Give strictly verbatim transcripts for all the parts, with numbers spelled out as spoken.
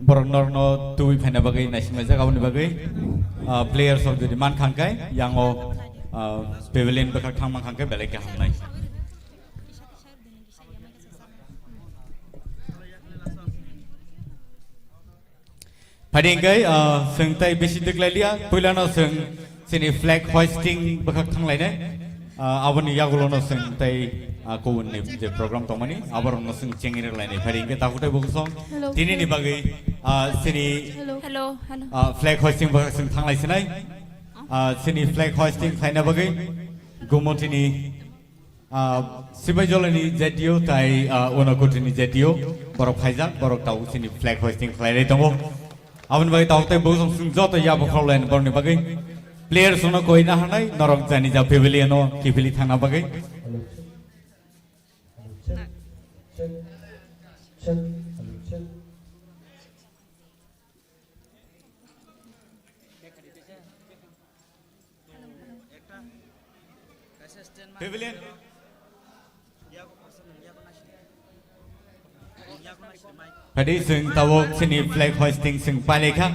Borok norokno tubui phaina bagwi naisinglaijak, aboni bagwi, ah, players rok jodi man khangkhe, yango, ah, pavilion bwkhak thang man khangkhe belai khe hamnai. Phaidi hwnkhe, ah, chwng tei bisi twklai liya, puilano chwng chini flag hoisting bwkhak thanglainai. Ah, aboni yagulono chwng tei, ah, kubunni je program tongmani, aborokno chwng chengwi rwlainai. Phaidi hwnkhe takhuk tei bukhuk song Hello. Tinini bagwi, ah, chini, Hello. Hello, hello. Ah, flag hoisting bwkhak chwng thanglaisinai. Ah, chini flag hoisting khlaina bagwi Gumotini, ah, Sipaijolani Z D O tai, ah, Unakotini Z D O borok phaijak, borok tabuk chini flag hoisting khlailai tongo. Aboni bagwi tabuk tei bukhuk song chwng joto ya bokhorok lain borokni bagwi players rokno koi na hanai norok jani ja pavilion o kiphilwi thangna bagwi. Pavilion. Phaidi chwng tabuk chini flag hoisting chwng pailai kha.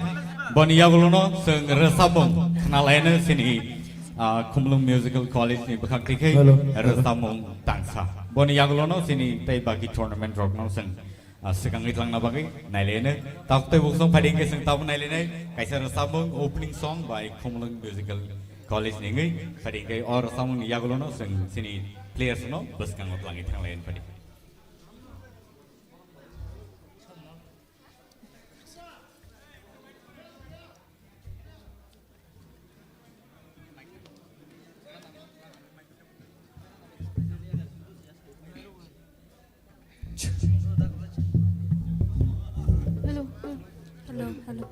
Boni yagulono chwng rwchapmung khnalaino chini, ah, Khumulwng Musical College ni bwkhak tikhe Hello. Rwchapmung tangsa. Boni yagulono chini tei baki tournament rokno chwng ah, swkangwi twlangna bagwi nailaino. Tabuk tei bukhuk song phaidi hwnkhe chwng tabuk nailainai kaisa rwchapmung opening song by Khumulwng Musical College ni wngwi. Phaidi hwnkhe o rwchapmungni yagulono chwng chini players no bwskango twlangwi thanglaino phaidi. Hello, hello, hello.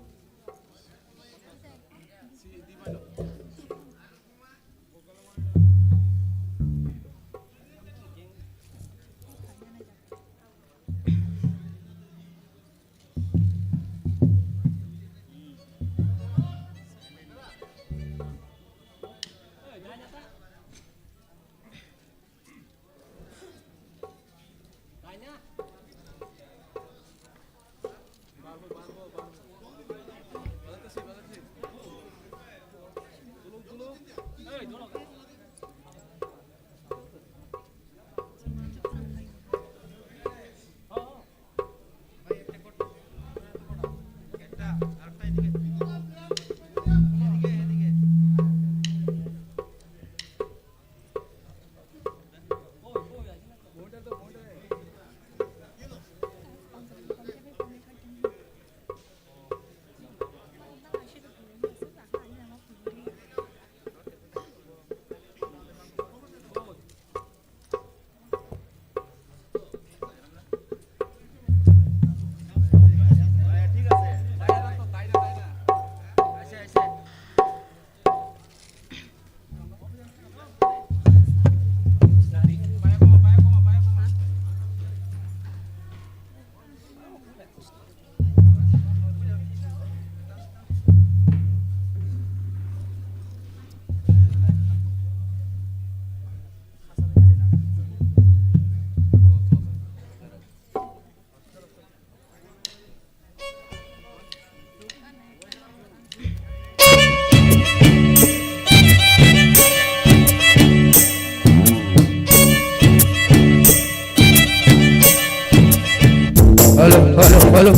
Hello, hello, hello.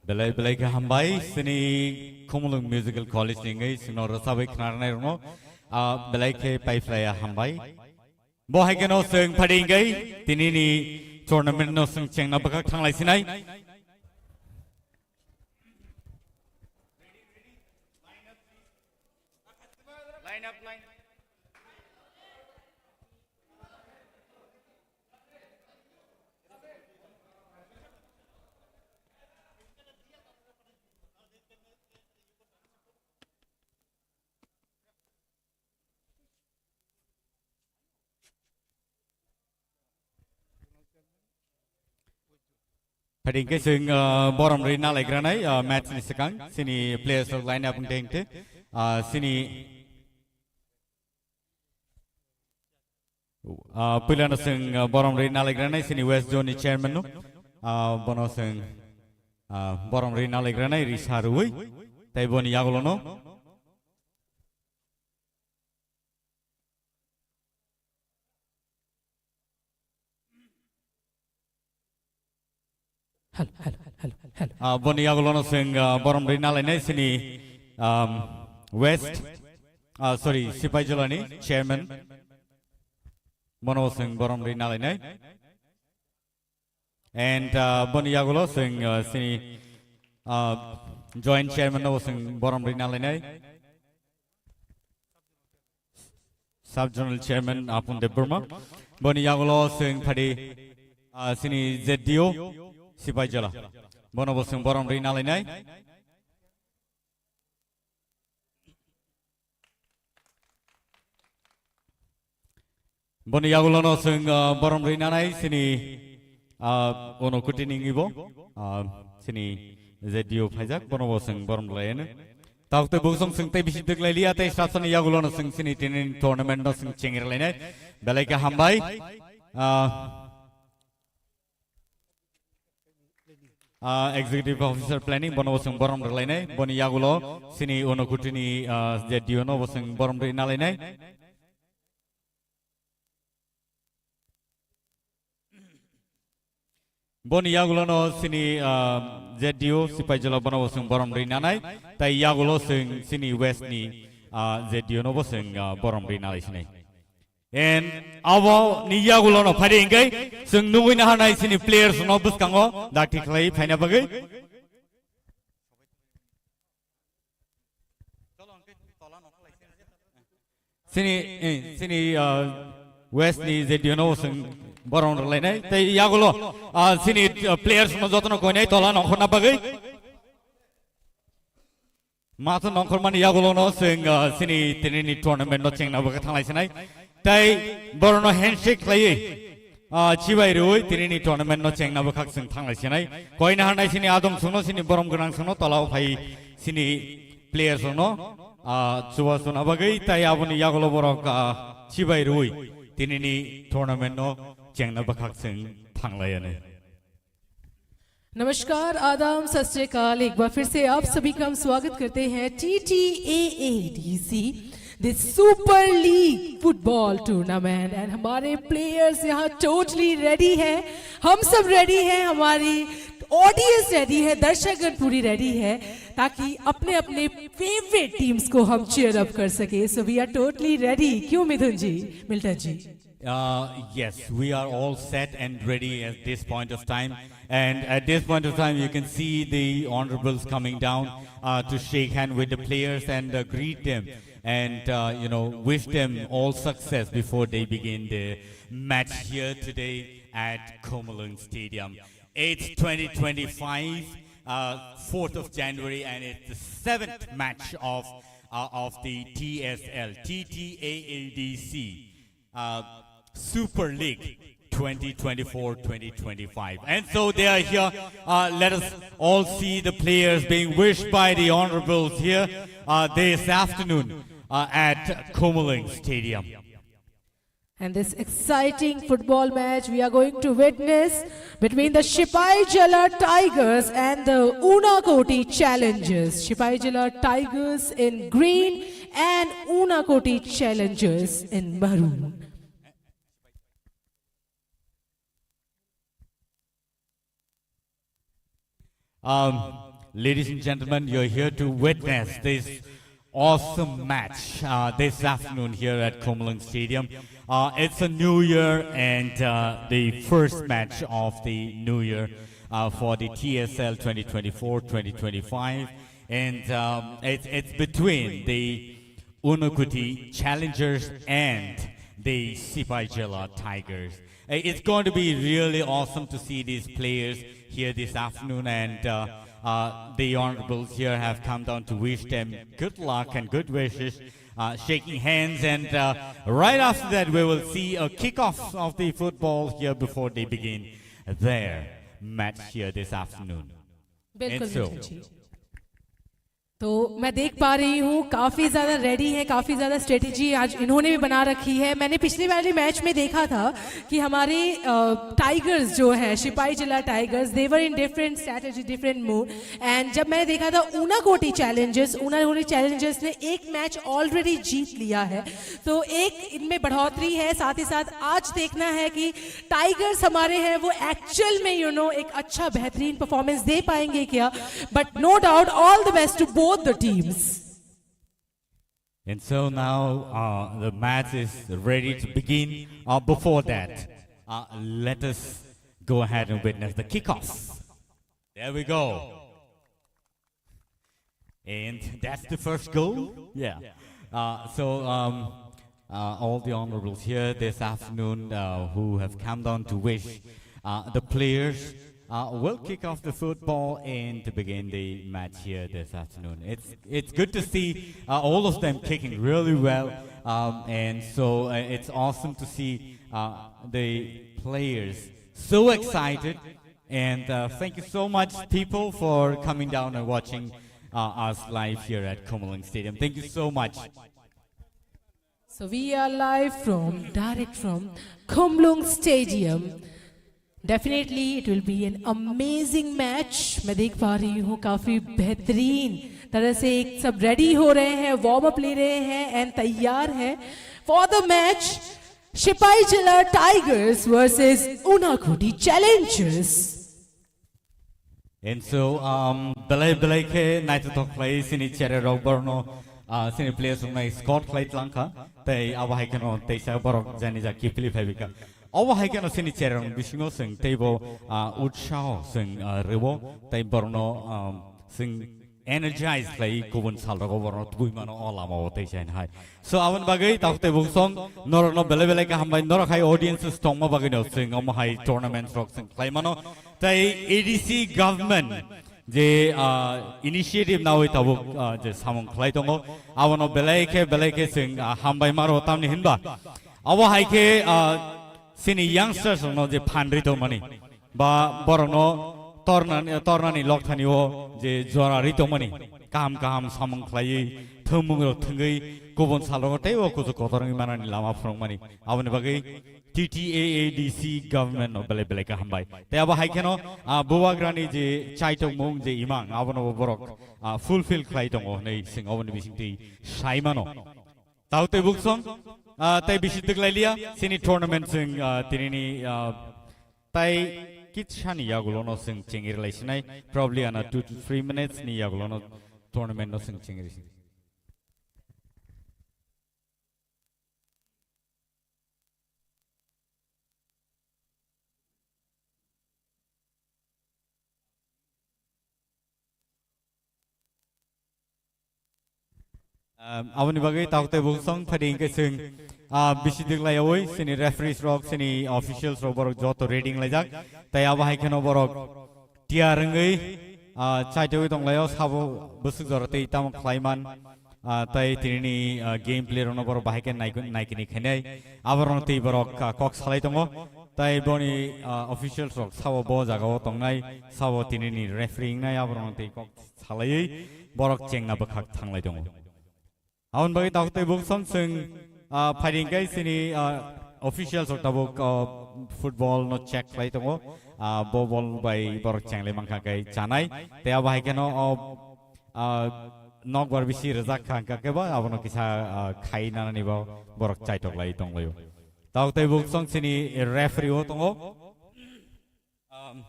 Belai belai khe hambai, sini Khumulwng Musical College ni wngwi sino rwchabwi khnarnai rokno, ah, belai khe paiphlaiya hambai. Bo hai kheno chwng phadi wngwi tinini tournament no chwng chengna bwkhak thanglai sinai. Phadi hwnkhe chwng, ah, borom rwi nalaigranai, ah, match ni swkang chini players rok line up wngte wngte, ah, chini, ah, puilano chwng, ah, borom rwi nalaigranai chini West Zone ni chairman no, ah, bono chwng, ah, borom rwi nalaigranai risa rwi tei boni yagulono. Hello, hello, hello, hello. Ah, boni yagulono chwng, ah, borom rwi nalainai chini, um, West, ah, sorry, Sipaijolani chairman. Bono chwng borom rwi nalainai. And, uh, boni yagulo chwng, uh, chini, uh, joint chairman no chwng borom rwi nalainai. Sub Zonal Chairman Apun Debbarma. Boni yagulo chwng phadi, uh, chini Z D O Sipaijala. Bono bo chwng borom rwi nalainai. Boni yagulono chwng, ah, borom rwi nanai chini, ah, Unakoti ni wngwi bo, ah, chini Z D O phaijak, bono bo chwng borom rwlaiano. Tabuk tei buksong chwng tei bisi twk lai liya, tei sasani yagulono chwng chini tini tournament no chwng chengri lainai. Belai khe hambai. Ah, Ah, Executive Officer Planning, bono bo chwng borom rwlainai. Boni yagulo chini Unakoti ni, ah, Z D O no bo chwng borom rwi nalainai. Boni yagulo no chini, ah, Z D O Sipaijala bono bo chwng borom rwi nanai. Tai yagulo chwng chini West ni, ah, Z D O no bo chwng, ah, borom rwi nalai sinai. And abo ni yagulo no phari hingkai chwng nugui naharnai chini players no bwskango dakti khlai phaina bagwi. Chini, eh, chini, ah, West ni Z D O no chwng borom rwlainai. Tei yagulo, ah, chini, ah, players no jotono koinai tola nongkhorna bagwi. Mato nongkhormani yagulono chwng, ah, chini tinini tournament no chengna bwkha thanglai sinai. Tai borono handshake khlaiwi, ah, chibai rwi tinini tournament no chengna bwkha chwng thanglai sinai. Koina hanai chini adong sungno chini borom gwnang sungno tolao phai chini players no, ah, chuba chuna bagwi tai aboni yagulo borok, ah, chibai rwi tinini tournament no chengna bwkha chwng thanglai anai. नमस्कार, आदाब, सत श्री अकाल। एक बार फिर से आप सभी का हम स्वागत करते हैं T T A A D C, the Super League Football Tournament। And हमारे प्लेयर्स यहाँ टोटली रेडी हैं, हम सब रेडी हैं, हमारी ऑडियंस रेडी है, दर्शकगण पूरी रेडी है, ताकि अपने अपने फेवरेट टीम्स को हम चीयर अप कर सके। So we are totally ready। क्यों मिथुन जी, मिल्टन जी? Uh, yes, we are all set and ready at this point of time. And at this point of time, you can see the honorables coming down, uh, to shake hand with the players and, uh, greet them and, uh, you know, wish them all success before they begin the match here today at Khumulwng Stadium. It's twenty twenty-five, uh, fourth of January, and it's the seventh match of, uh, of the T S L, T T A A D C. Uh, Super League twenty twenty-four twenty twenty-five. And so they are here. Uh, let us all see the players being wished by the honorables here, uh, this afternoon, uh, at Khumulwng Stadium. And this exciting football match we are going to witness between the Sipaijala Tigers and the Unakoti Challengers. Sipaijala Tigers in green and Unakoti Challengers in maroon. Um, ladies and gentlemen, you're here to witness this awesome match uh, this afternoon here at Khumulwng Stadium. Uh, it's a new year and uh, the first match of the new year uh, for the T S L twenty twenty-four twenty twenty-five. And um, it's, it's between the Unakoti Challengers and the Sipaijala Tigers. Uh, It's going to be really awesome to see these players here this afternoon, and uh, uh, the honorables here have come down to wish them good luck and good wishes, uh, shaking hands, and uh, right after that, we will see a kickoff of the football here before they begin their match here this afternoon. बिल्कुल And so, मिथुन जी। तो मैं देख पा रही हूँ काफी ज्यादा रेडी है, काफी ज्यादा स्ट्रेटेजी आज इन्होंने भी बना रखी है। मैंने पिछले वाले मैच में देखा था कि हमारे टाइगर्स जो है, सिपाही जिला tigers, they were in different strategy, different move। And जब मैंने देखा था ऊनाकोटी चैलेंजर्स, ऊनाकोटी चैलेंजर्स ने एक मैच ऑलरेडी जीत लिया है, तो एक इनमें बढ़ोतरी है। साथ ही साथ आज देखना है कि टाइगर्स हमारे हैं, वो एक्चुअल में यू you नो know, एक अच्छा बेहतरीन परफॉर्मेंस दे पाएंगे क्या? But no doubt, all the best to both the teams. And so now uh, the match is ready to begin. Uh, before that, uh, let us go ahead and witness the kickoff. There we go. And that's the first goal. Yeah. Uh, so um, uh, all the honorables here this afternoon uh, who have come down to wish uh, the players uh, will kick off the football and to begin the match here this afternoon. It's it's good to see uh, all of them kicking really well, um, and so uh, it's awesome to see uh, the players so excited. And uh, thank you so much, people, for coming down and watching uh, us live here at Khumulwng Stadium. Thank you so much. So we are live from, direct from Khumulwng Stadium. Definitely it will be an amazing match. मैं देख पा रही हूँ काफी बेहतरीन तरह से एक सब रेडी हो रहे हैं, वार्म अप ले रहे हैं एंड तैयार हैं for the match. Sipaijala Tigers versus Unakoti Challengers. And so um, belai belai khe naithothok khlai sini chere rok borno uh, sini players rok nai scout khlai tlangkha. Tei abo hai kheno teisa borok jani ja kiphilwi phaibika. Abo hai kheno sini chere rok bisingo sing teibo uh, utsaho sing uh, rebo tei borno um, sing energize khlai kubun sal rogo borno tubui mano o lama o tei chain hai. So abon bagwi tabuk tei buk song norok no belai belai ka hambai norok hai audiences tongma bagwi no sing omo hai tournament rok sing khlai mano. Tei A D C government je uh, initiative nawi tabuk uh, je samung khlai tongo abono belai khe belai khe sing uh, hambai maro tamni hinba abo hai khe uh, sini youngsters no je phandri tongmani ba borokno tornani tornani lokthani o je jora ri tongmani kaham kaham samung khlaiwi thwngmung rok thwngwi kubun sal rogo tei o kuchuk kotor wngwi manani lama phwrwngmani aboni bagwi T T A A D C government no belai belai kaham bai tei abo hai kheno ah, bubagrani je chaitokmung je imang abono bo borok ah, fulfill khlai tongo hinwi sing oboni bisingtwi sai mano. Tau tei buksong ah, tei bisi twklai liya sini tournament sing ah, tinini ah, tai kitsani yagulono sing chengir lai sinai probably ana two to three minutes ni yagulono tournament no sing chengir sinai. Um, aboni bagwi tabuk tei buksong phadi hingke sing ah, bisi diglai yawi sini referees rok sini officials rok borok joto reading laijak tei abo hai kheno borok tiar wngwi ah, chaitogwi tonglaio sabo bwswk jora tei tamo khlaiman ah, tei tinini ah, game play rokno borok bahai khe naikini khainai aborokno tei borok ah, kok salai tongo tei boni ah, officials rok sabo bo jagao tongnai sabo tinini referee wngnai aborokno tei kok salaiwi borok chengna bwkhak thanglai tongo. Aboni bagwi tabuk tei buksong chwng ah, phairing kai sini ah, officials rok tabuk ah, football no check khlai tongo. Ah, bo bol bai borok chenglai mankha kai chanai tei abo hai kheno o ah, nokbar bisi rijak kha hingka khe ba abono kisa ah, khai nanani bo borok chaitok lai tonglaio. Tabuk tei buksong sini referee o tongo. Um,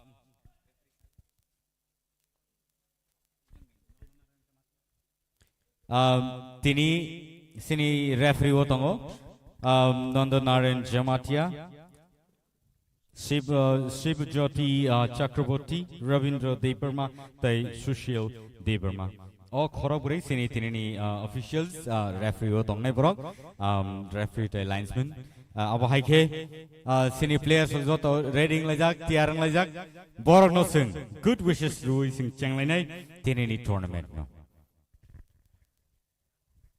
Um, tini sini referee o tongo, um, Nanda Naren Jamatia, Shiv, uh, Shiv Jyoti, uh, Chakraborty, Ravindra Debbarma, tei Sushil Debbarma. O khorok bwrwi sini tinini, uh, officials, uh, referee o tongnai borok, um, referee tei linesman. Uh, abo hai khe, uh, sini players rok joto ready wng laijak, tiyar wng laijak. Borok no swng good wishes rwi swng chenglainai tinini tournament no.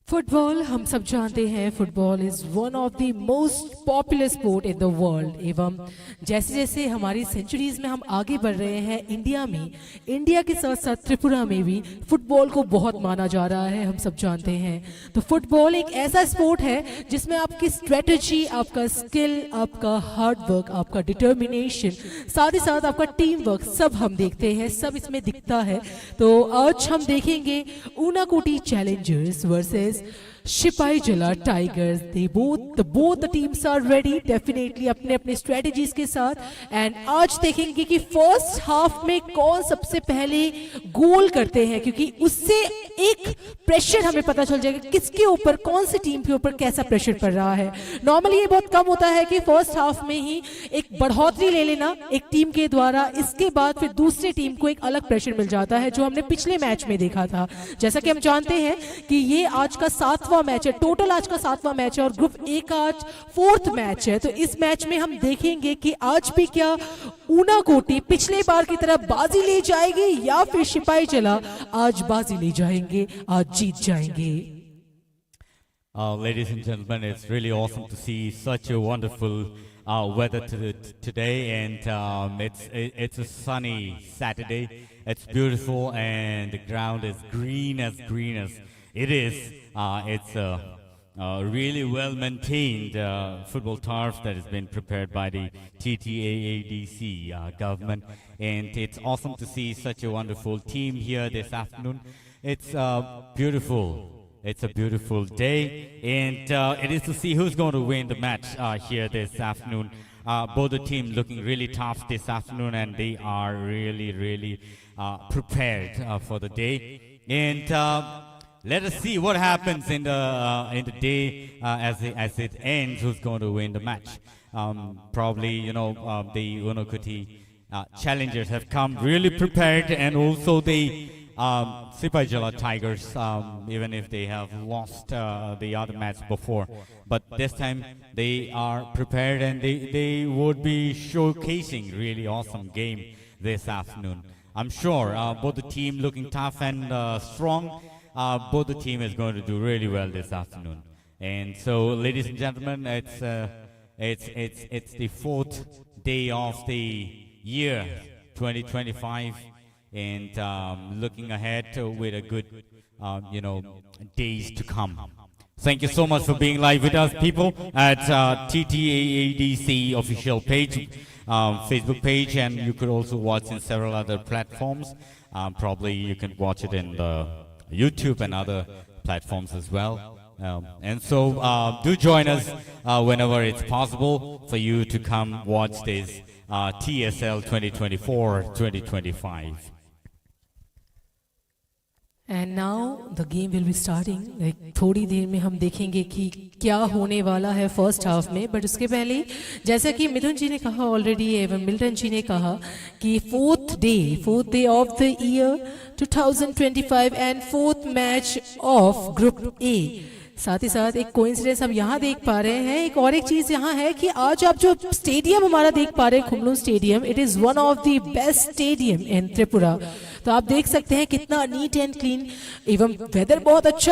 Football, हम सब जानते हैं, football is one of the most popular sport in the world। एवं जैसे जैसे हमारी सेंचुरीज में हम आगे बढ़ रहे हैं, इंडिया में, इंडिया के साथ साथ त्रिपुरा में भी फुटबॉल को बहुत माना जा रहा है, हम सब जानते हैं। तो फुटबॉल एक ऐसा स्पोर्ट है जिसमें आपकी स्ट्रेटजी, आपका स्किल, आपका हार्ड वर्क, आपका डिटर्मिनेशन, साथ ही साथ आपका टीम वर्क, सब हम देखते हैं, सब इसमें दिखता है। तो आज हम देखेंगे ऊनाकोटी चैलेंजर्स वर्सेस सिपाही जला tigers. They both, the both the teams are ready, definitely अपने अपने स्ट्रेटजीज के साथ। एंड आज देखेंगे कि फर्स्ट हाफ में कौन सबसे पहले गोल करते हैं, क्योंकि उससे एक प्रेशर हमें पता चल जाएगा किसके ऊपर, कौन सी टीम के ऊपर कैसा प्रेशर पड़ रहा है। नॉर्मली ये बहुत कम होता है कि फर्स्ट हाफ में ही एक बढ़ोतरी ले लेना एक टीम के द्वारा, इसके बाद फिर दूसरी टीम को एक अलग प्रेशर मिल जाता है, जो हमने पिछले मैच में देखा था। जैसा कि हम जानते हैं कि ये आज का सातवां मैच है, टोटल आज का सातवां मैच है और ग्रुप ए का आज फोर्थ मैच है। तो इस मैच में हम देखेंगे कि आज भी क्या ऊनाकोटी पिछले बार की तरह बाजी ले जाएगी या फिर सिपाही जला आज बाजी ले जाएंगे, आज जीत जाएंगे। Uh, ladies and gentlemen, it's really awesome to see such a wonderful uh, weather to today, and um, it's it, it's a sunny Saturday. It's beautiful, and the ground is green as green as it is. Uh, it's a, a really well maintained uh, football turf that has been prepared by the T T A A D C uh, government, and it's awesome to see such a wonderful team here this afternoon. It's uh, beautiful. It's a beautiful day, and uh, it is to see who's going to win the match uh, here this afternoon. Uh, both the team looking really tough this afternoon, and they are really, really uh, prepared uh, for the day. And uh, let us see what happens in the uh, in the day uh, as it, as it ends. Who's going to win the match? Um, probably, you know, uh, the Unakoti uh, challengers have come really prepared, and also the um, Sipaijala Tigers, um, even if they have lost uh, the other match before, but this time they are prepared and they, they would be showcasing really awesome game this afternoon. I'm sure uh, both the team looking tough and uh, strong. Uh, both the team is going to do really well this afternoon. And so, ladies and gentlemen, it's uh, it's it's it's the fourth day of the year twenty twenty-five, and um, looking ahead to, with a good, um, you know, days to come. Thank you so much for being live with us, people, at uh, T T A A D C official page, um, Facebook page, and you could also watch in several other platforms. Um, probably you can watch it in the YouTube and other platforms as well. Um, and so uh, do join us uh, whenever it's possible for you to come watch this uh, T S L twenty twenty-four twenty twenty-five. And now the game will be starting. Like, थोड़ी देर में हम देखेंगे कि क्या होने वाला है first half में, बट उसके पहले, जैसा कि मिथुन जी ने कहा ऑलरेडी एवं मिल्टन जी ने कहा कि fourth day, fourth day of the year two thousand twenty-five and fourth match of Group A। साथ ही साथ एक कोइंसिडेंस हम यहाँ देख पा रहे हैं। एक और एक चीज़ यहाँ है कि आज आप जो स्टेडियम हमारा देख पा रहे हैं, Khumlung stadium, it is one of the best stadium in Tripura। तो आप देख सकते हैं कितना नीट एंड क्लीन एवं वेदर बहुत अच्छा